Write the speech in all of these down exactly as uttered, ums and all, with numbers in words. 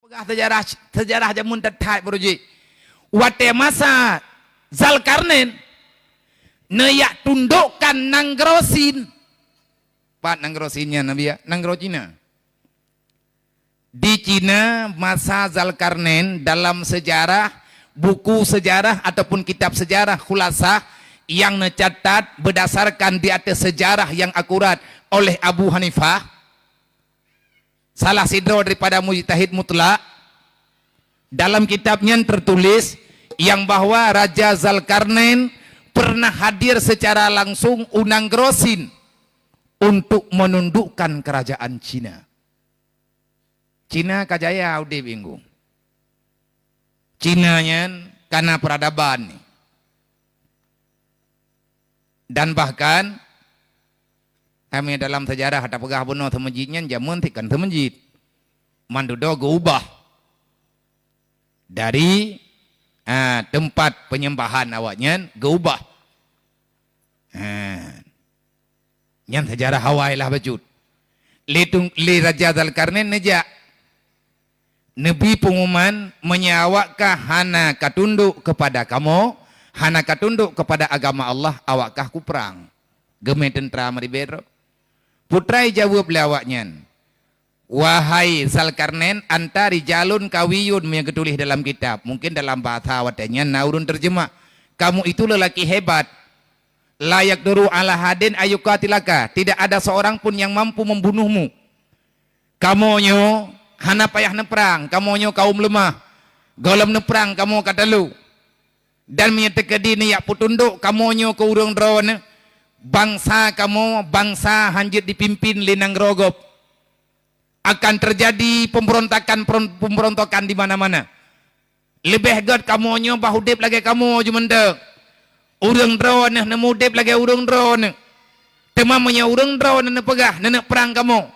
Sejarah, sejarah jameun that-that baroe jih. Watée masa Zalkarnain, neujak tundukkan nanggroe Sin. Pat nanggroe Sin nyan, Nabi, ya? Nanggroe Cina. Di Cina masa Zalkarnain, dalam sejarah, buku sejarah ataupun kitab sejarah khulasah yang neucatat berdasarkan di atas sejarah yang akurat oleh Abu Hanifah, salah sidroe daripada mujtahid mutlak, dalam kitab nyan tertulis yang bahwa Raja Zalkarnain pernah hadir secara langsung u nanggroe Sin untuk menundukkan kerajaan Cina. Cina ka jaya udeb inggu. Cina nyan kana peradaban ni. Dan bahkan, kami dalam sejarah tapeugah bunoe seumeujid nyan jameun sit kon seumeujid. Mandudoe geuubah dari, ah, teumpat penyembahan awaknyan geuubah. Ha. Nyan sejarah awai lah bacut. Lé tung-, lé Raja Zalkarnain neujak. Neubi pengumuman, meunyoe awak ka hana ka tundok kepada kamoe, hana ka tundok kepada agama Allah, awak kah kuprang. Geumé teuntra meuribée droe. Putra jaweueb lé awaknyan, "Wahai Zalkarnain, anta rijalun qawiyun," meunyoe geutuléh dalam kitab. Mungkin dalam bahasa watée nyan na ureuëng terjemah, "Kamu itu lelaki hebat. La yaqduru ala hadin ayyuqatilaka. Tidak ada seorang pun yang mampu membunuhmu. Kamoe nyoe hana payah neuprang, kamoe nyoe kaum leumah. Gohlom neuprang kamoe ka talo. Dan meunyoe teukeudi neujak peutundok kamoe nyoe keu ureuëng droeneuh, bansa kamoe bansa hanjeuet dipimpin lé nanggroe gob. Akan terjadi pemberontakan, peron-, pemberontakan di mana-mana. Leubeh gét kamoe nyoe bah udeb lagée kamoe ju mantong. Ureuëng droeneuh neumudeb lagée ureuëng droeneuh. Teuma meunyoe ureuëng droeneuh neupeugah neuneuk prang kamoe,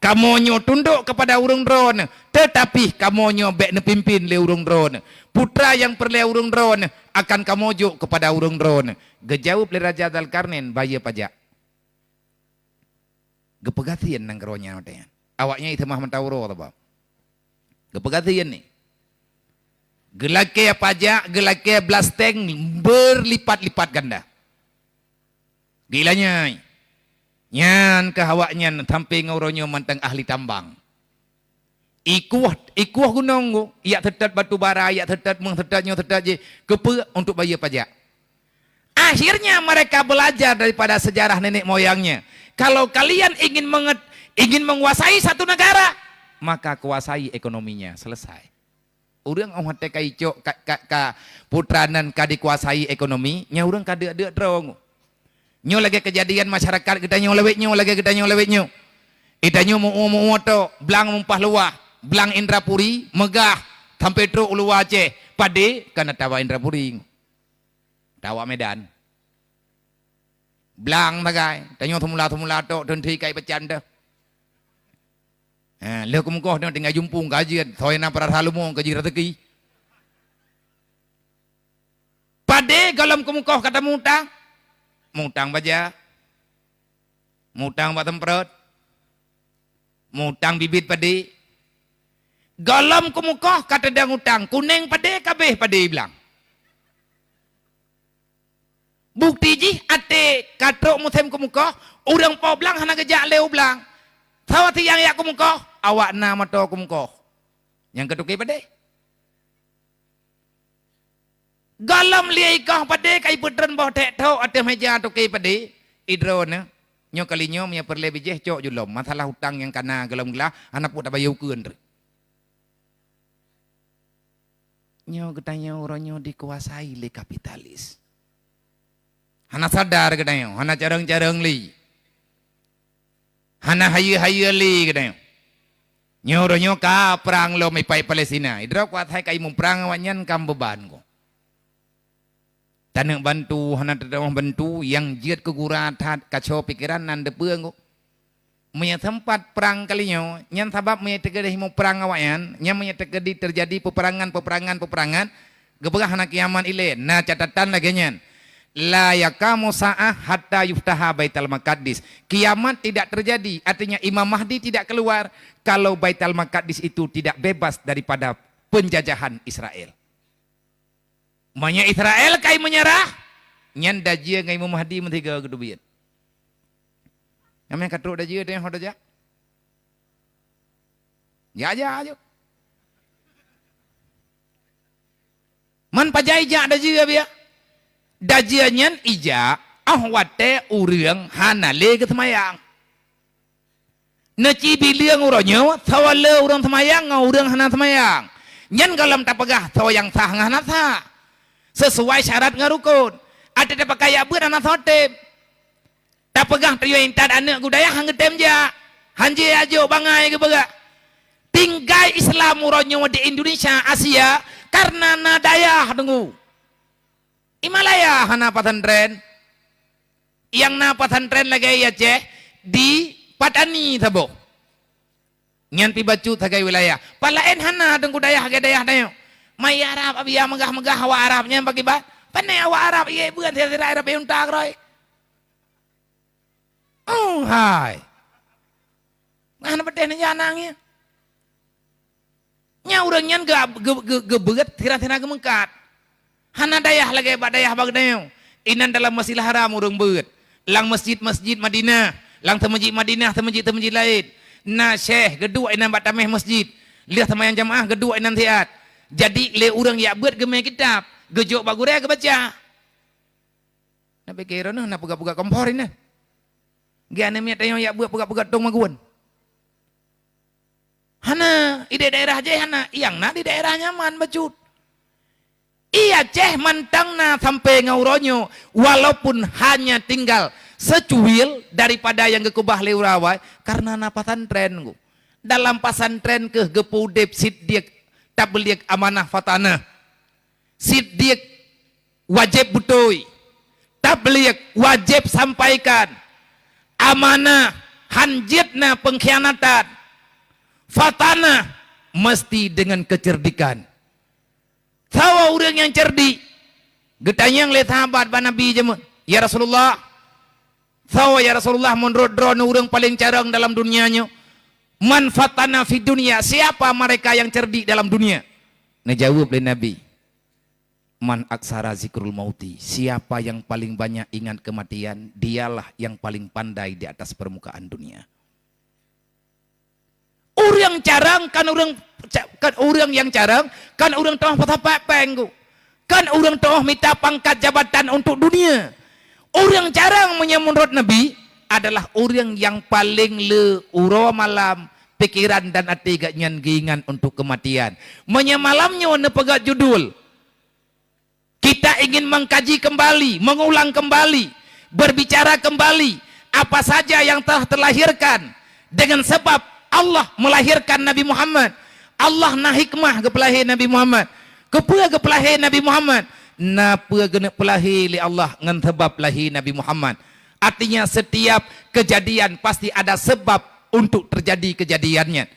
kamoe nyoe tundok kepada ureuëng droeneuh, teutapi kamoe nyoe bék neupimpin lé ureuëng droeneuh. Putra nyang peureulée ureuëng droeneuh akan kamoe jok kepada ureuëng droeneuh." Geujaweueb lé Raja Zalkarnain, "Bayeue pajak." Geupeugah sien nanggroe nyan watée nyan. Awaknyan iseumah mata uroe taba. Geupeugah sien ni. Geulakée pajak, geulakée blasteng berlipat-lipat ganda. Gila nyai. Nyan keuh awaknyan sampoe ngon uroe nyoe mantong ahli tambang. Ikueh, ikueh gunong, jak teutot batu bara, jak teutot meuh, teutot nyoe, teutot jih, keupeue? Untuk bayeue pajak. Akhirnya mereka belajar daripada sejarah nenek moyangnya. Kalau kalian ingin menget-, ingin menguasai satu negara, maka kuasai ekonominya. Selesai. Ureuëng óh watée ka icok ka, ka, ka putra nan ka dikuasai ekonomi, nyan ureuëng ka deuk-deuk droe. Nyoe lagée keujadian masyarakat geutanyoe lawét nyoe, lagée geutanyoe lawét nyoe. Geutanyoe meu-ueh, meu-ueh tok, blang meumpah luwah, blang Indrapuri, meugah, sampoe trok u luwa Aceh, padé ka na tawa Indrapuri. Tawa Medan. Blang sagai, tanyoe seumula-seumula tok, teunti kai peucan teuh. Ha, lheueh keumeukoh nyoe tinggai jumpung kajeut, soe na peurasa leumo keu jih raseuki. Padé gohlom keumeukoh ka tamutang, mutang baja, mutang bak semprot, mutang bibit padé. Gohlom keumeukoh ka teudong utang, kuneng padé kabeh padé blang. Bukti jih até ka trok musém keumeukoh, ureuëng po blang hana geujak lé u blang. Sawa siang jak keumeukoh, awak na moto keumeukoh. Nyang keu tuké padé. Gohlom lhée ikoh padé ka ipeutreun boh tek thok ateueh meja tuké padé, idroeneuh. Nyoe kali nyoe meunyoe peureulée bijéh cok ju lom. Masalah utang nyang kana gohlom glah hana peuet tabayeue ukeuen treuk. Nyoe geutanyoe uroe nyoe dikuasai lé kapitalis. Hana sadar geutanyoe, hana carông-carông lé. Hana hayeue-hayeue lé geutanyoe. Nyoe uroe nyoe ka prang lom ipai Palestina. Idroe kuat hai ka imeung prang awaknyan ka meubeban ku. Taneuk bantu, hana teutamah bantu, nyang jeuet keu gura that kaco pikeran nan deupeu ngok. Meunyoe sempat prang kali nyoe, nyan sabab meunyoe teukeudi muprang awaknyan, nyan meunyoe teukeudi teujadi peuperangan, peuperangan, peuperangan, geupeugah hana kiamat ilée, na catatan lagée nyan. La yaqamu sa'ah hatta yuftaha Baitul Maqdis. Kiamat tidak terjadi, artinya Imam Mahdi tidak keluar kalau Baitul Maqdis itu tidak bebas daripada penjajahan Israel. Meunyoe Israel kai meunyeurah, nyan Dajjal ngon Imam Mahdi meusigoe geuteubiet. Nyang ka trok Dajjal teuh ho tajak. Jak-jak aju. Man pajan jak Dajjal biya? Dajjal nyan ijak óh watée ureuëng hana lé geuseumayang. Neuci bileueng uroe nyoe, sawa le ureuëng seumayang ngon ureuëng hana seumayang. Nyan gohlom tapeugah soe nyang sah ngon hana sah. Sisuai syarat ngon rukon. Até tapakai jak beuet hana soe tem. Tapeugah tuyue intat aneuëk geuh dayah han geutem jak. Han jijak jok bangai geupeugah. Tinggai Islam uroe nyoe di Indonesia, Asia, kareuna na dayah deungoe. I Malaya hana pesantren. Nyang na pesantren lagée i Aceh di Patani saboh. Nyan pi bacut sagai wilayah. Pat laén hana teungku dayah lagée dayah tanyoe. Mai Arab, abia meugah-meugah awak Arab nyan bagi ba. Pané awak Arab ié beuet sira-sira Arab unta keurôi. Oh hai. Nah, na peudeh nyan nyan. Nya ureuëng nyan geu-, geu-, geu-, geubeuet sira-sira geumeungkat. Hana dayah lagée bak dayah bak tanyoe. Inan dalam Masjidil Haram ureuëng beuet. Lam masjid-masjid Madinah, lam teumeujid Madinah, teumeujid-teumeujid laén. Na syekh geuduek inan bak taméh masjid. Lheueh seumayang jamaah geuduek inan siat. Jadi lé ureuëng jak beuet geumé kitab, geujok bak gurée geubaca. Na pike droeneueh na peugah-peugah kompor inan. Geuh aneuk miet tanyoe jak beuet peugah-peugah tong magun. Hana, i daerah jih hana, nyang na di daerah nyaman bacut. I Aceh mantong na sampai ngon uroe nyoe, walaupun hanya tinggal secuil daripada nyang geukeubah lé ureuëng awai, kareuna na pesantren ku. Dalam pesantren keuh geupeuudeb siddiq, tabligh, amanah, fatanah. Siddiq wajéb beutôi, tabligh wajéb sampaikan, amanah han jeuet na peungkhianatan, fatanah meusti deungon keuceurdikan. Sawa ureuëng nyang ceurdik, geutanyong lé sahabat bak Nabi jameun, "Ya Rasulullah, sawa ya Rasulullah meunurot droeneueh ureuëng paleng carông dalam dunia nyoe?" "Man fatana fid dunya, siapa mereka yang cerdik dalam dunia?" Neujaweueb lé Nabi, "Man aksara zikrul mauti, siapa yang paling banyak ingat kematian, dialah yang paling pandai di atas permukaan dunia." Ureuëng carông kon ureuëng ca-, kon ureuëng nyang carông, kon ureuëng teungoh peusapat péng ku. Kon ureuëng teungoh mita pangkat jabatan untuk dunia. Ureuëng carông meunyoe meunurot Nabi adalah ureuëng nyang paleng le uroe malam pikeran dan até geuhnyan geuingat untuk keumatian. Meunyoe malam nyoe neupeugét judul, kita ingin mengkaji kembali, mengulang kembali, berbicara kembali apa saja yang telah terlahirkan dengan sebab Allah melahirkan Nabi Muhammad. Allah na hikmah geupeulahé Nabi Muhammad. Keupeue geupeulahé Nabi Muhammad? Na peue geuneuk peulahé lé Allah ngon sabab lahé Nabi Muhammad. Artinya, setiap kejadian pasti ada sebab untuk terjadi kejadian nyan.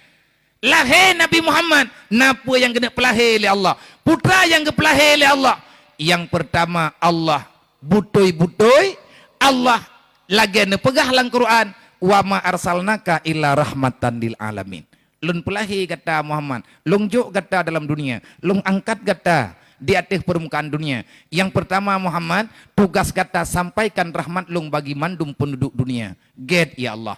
Lahé Nabi Muhammad, na peue nyang geuneuk peulahé lé Allah? Peue nyang geupeulahé lé Allah? Nyang peurtama, Allah beutôi-beutôi, Allah lagée neupeugah lam Quran, "Wa ma arsalnaka illa rahmatan lil alamin." Lôn peulahé gata Muhammad, lôn jok gata dalam dunia, lôn angkat gata di ateueh peurmukaan dunia. Nyang peurtama Muhammad, tugas gata sampaikan rahmat lôn bagi mandum peunduduek dunia. Gét, ya Allah.